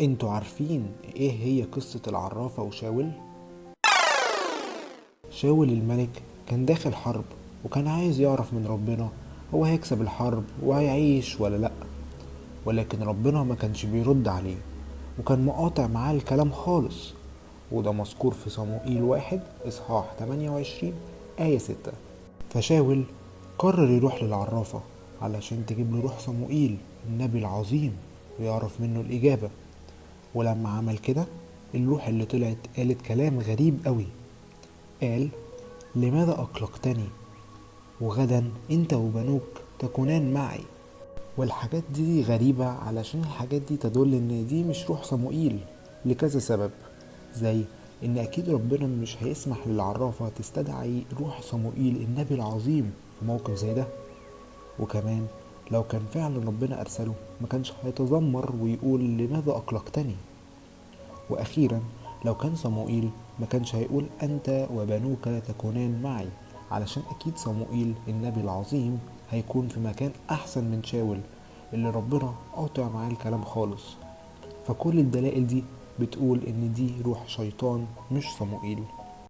انتوا عارفين ايه هي قصة العرافة وشاول؟ شاول الملك كان داخل حرب، وكان عايز يعرف من ربنا هو هيكسب الحرب وهيعيش ولا لأ، ولكن ربنا ما كانش بيرد عليه وكان مقاطع معاه الكلام خالص، وده مذكور في صموئيل 1 إصحاح 28 آية 6. فشاول قرر يروح للعرافة علشان تجيب له روح صموئيل النبي العظيم ويعرف منه الإجابة. ولما عمل كده الروح اللي طلعت قالت كلام غريب قوي، قال: لماذا أقلقتني؟ وغدا أنت وبنوك تكونان معي. والحاجات دي غريبة علشان الحاجات دي تدل إن دي مش روح صموئيل لكذا سبب، زي إن أكيد ربنا مش هيسمح للعرافة تستدعي روح صموئيل النبي العظيم في موقف زي ده، وكمان لو كان فعلا ربنا أرسله ما كانش هيتذمر ويقول لماذا أقلقتني. وأخيرا لو كان صموئيل ما كانش هيقول أنت وبنوك تكونان معي، علشان أكيد صموئيل النبي العظيم هيكون في مكان أحسن من شاول اللي ربنا قاطع معاه الكلام خالص. فكل الدلائل دي بتقول إن دي روح شيطان مش صموئيل.